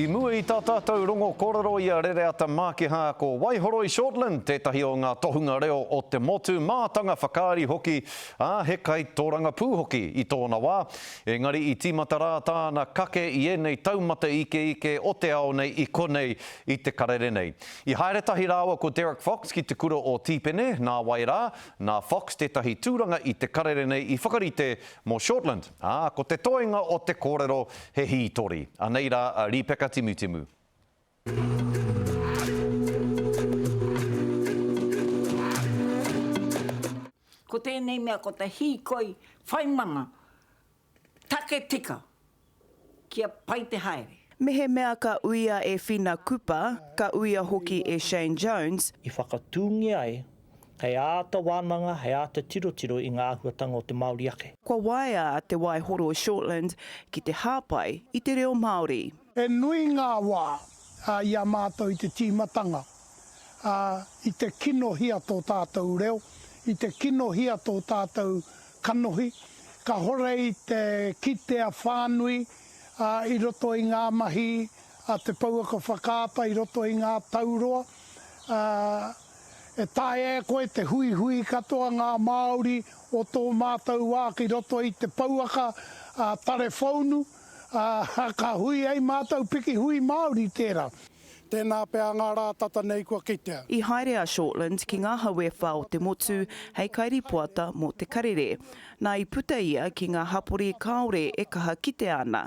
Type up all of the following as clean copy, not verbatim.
I mua i tā tātou rongo kōrero i a Rereata Mākiha ko Waihoroi Shortland tētahi o ngā tohunga reo o te motu, mātanga whakaari hoki, ā, he kaitōrangapū hoki i tōna wā. Engari i tīmata rā tāna kake i ēnei taumata ikeike o te ao nei i konei i te karere nei. I haere tahi rāua ko Derek Fox ki te kura o Tīpene, nāwai rā, nā Fox tētahi tūranga i te karere nei i whakarite mō Shortland, ā, ko te toenga o te kōrero he hītori. Anei rā a Rīpeka Timutimu. Ko tēnei mea ko te hīkoi whai mana, take tika. Kia pai te haere. Mehemea ka uia e Whina Kupa, ka uia hoki e Shane Jones, I whakatūngia ai hei āta wānanga, hei āta tirotiro i ngā āhuatanga o te Māori ake. Kua waea a Te Waihoro Shortland ki te hāpai i te reo Māori. He nui ngā wā i a mātou i te tīmatanga, ā, i te kinohia tō tātou reo, i te kinohia tō tātou kanohi, kahore i te kitea whānui i roto i ngā mahi a te pouaka whakaata i roto i ngā tau roa, ā, e taea e koe te huihui katoa ngā Māori o tō mātou wā ki roto i te pouaka tarewhounu, ā, ka hui ai mātou piki hui Māori tērā. Tēnā pea ngā rā tata nei kua kitea. I haere a Shortland ki ngā hau e wha o te motu hei kairipoata mō Te Karere. Nā i puta ia ki ngā hapori kāore e kaha kitea ana.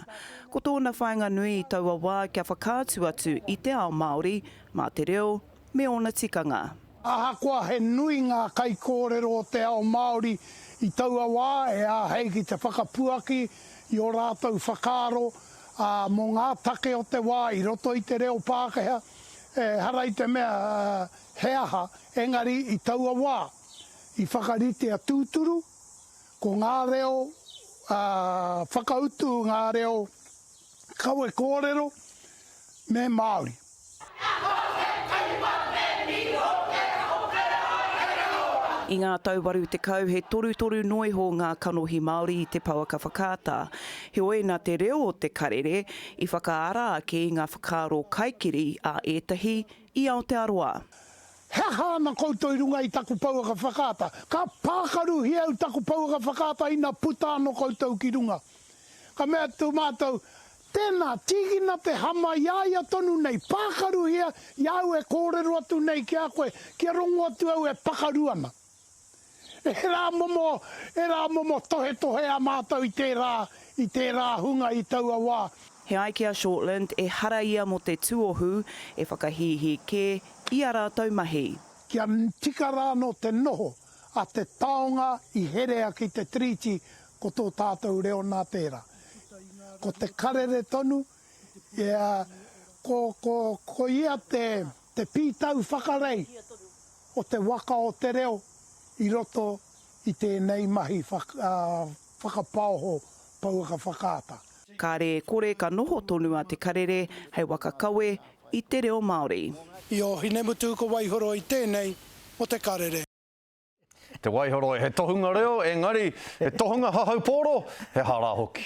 Ko tōna whāinga nui i taua wā kia whakaatu atu i te ao Māori mā te reo me ōna tikanga. Ahakoa he nui ngā kaikōrero o te ao Māori i taua wā e āhei ki te whakapuaki i ō rātou whakaaro ā, mō ngā take o te wā i roto i te reo Pākehā, ehara i te mea he aha, engari i taua wā i whakaritea tūturu ko ngā reo whakautu, ngā reo kawe kōrero me Māori. I ngā tau 80 he torutoru noa iho ngā kanohi Māori i te pouaka whakaata. Heoi nā te reo o te karere i whakaara ake i ngā whakaaro kaikiri a ētahi i Aotearoa. He aha ana koutou i runga i taku pouaka whakaata? Ka pākaruhia au taku pouaka whakaata ina puta ano koutou ki runga. Ka mea atu mātou, Tēnā, tīkina te hama i a ia tonu nei, pākaruhia i a au e kōrero atu nei ki a koe, kia rongo atu au e pakaru ana. Ērā momo, ērā momo tohetohe a mātou i tērā, i tērā hunga i taua wā. He ai ki a Shortland, ehara ia mō te tuohu, e whakahīhī kē i ā rātou mahi. Kia tika rā anō te noho a te taonga i herea ki te Tiriti ko tō tātou reo nā tērā. Ko te karere tonu, ia, ko, ko, ko ia te, te pītau whakarei o te waka o te reo i roto i tēnei mahi whakapaoho pouaka whakaata. Kāre e kore ka noho tonu a Te Karere hei waka kawe i te reo Māori. I Ōhinemutu ko Waihoroi tēnei o Te Karere. Te Waihoroi, he tohunga reo, engari, he tohunga hahau pōro, he hara hoki.